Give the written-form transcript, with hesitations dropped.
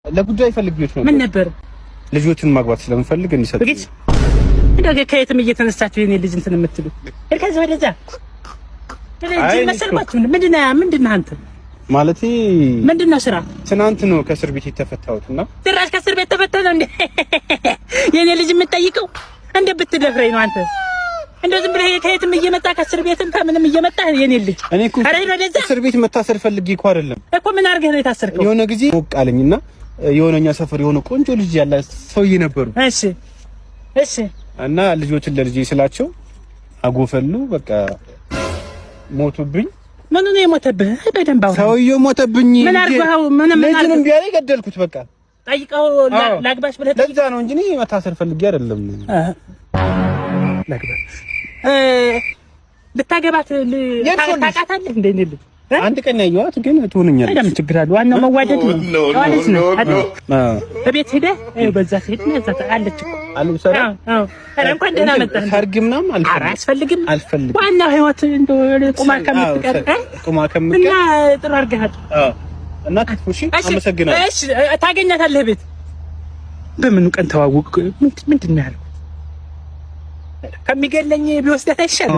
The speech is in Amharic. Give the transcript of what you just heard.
ለጉዳይ ፈልጌዎት ነው። ምን ነበር? ልጆችን ማግባት ስለምፈልግ እንዲሰጥ። ልጅ እንደው ከየትም እየተነሳችሁ የኔ ልጅ እንትን የምትሉ፣ ከዚህ ወደዛ አይ፣ መሰልኳችሁ። ምንድን ነህ አንተ? ማለቴ ምንድን ነው ስራ? ትናንት ነው ከእስር ቤት የተፈታሁት እና ጭራሽ ከእስር ቤት ተፈተህ ነው እንዴ የኔ ልጅ የምትጠይቀው? እንደ ብትደፍረኝ ነው አንተ። እንደው ዝም ብለህ ከየትም እየመጣ፣ ከእስር ቤትም ከምንም እየመጣ የኔ ልጅ። እኔ እኮ ኧረ ሂድ ወደዛ። እስር ቤት መታሰር ፈልጌ እኮ አይደለም። እኮ ምን አድርገህ ነው የታሰርከው? የሆነ ጊዜ ሞቅ አለኝና የሆነኛ ሰፈር የሆነ ቆንጆ ልጅ ያለ ሰውዬ ነበሩ። እሺ እሺ። እና ልጆችን ለልጄ ስላቸው አጎፈሉ፣ በቃ ሞቱብኝ። ምኑ ነው የሞተብህ? በደንብ አውራ። ሰውዬው ሞተብኝ። ምን አድርገኸው? ምን ልጁንም አድርገህ? ቢያለኝ ገደልኩት በቃ። ጠይቀው ላግባሽ ብለህ? ለዛ ነው እንጂ እኔ መታሰር ፈልጌ አይደለም። ላግባሽ ልታገባት የእርሶ ልጅ? ታውቃታለህ እንደ እኔ ልጅ? አንድ ቀን ያየኋት ግን ትሆነኛለች። ታዲያ ምን ችግር አለው? ዋናው መዋደድ ነው። ጨዋ ልጅ ነው አይደል? አዎ። እቤት ሄደህ ይኸው በዛ ትሄድና እዛ አለች እኮ። አሉ ሰራ። አዎ። ኧረ እንኳን ደህና መጣህ። ሰርግ ምናምን ኧረ አልፈልግም። አያስፈልግም። አልፈልግም። ዋናው ህይወት እንደው ቁማ ከምትቀር እ? ቁማ እና ከምትቀር። ጥሩ አድርገሃል። አዎ። እና ክትፎ እሺ፣ እሺ፣ አመሰግናለሁ። እሺ፣ ታገኛታለህ ቤት። በምኑ ቀን ተዋወቅ? ምንድን ነው ያልኩት? ከሚገለኝ ቢወስዳት አይሻልም?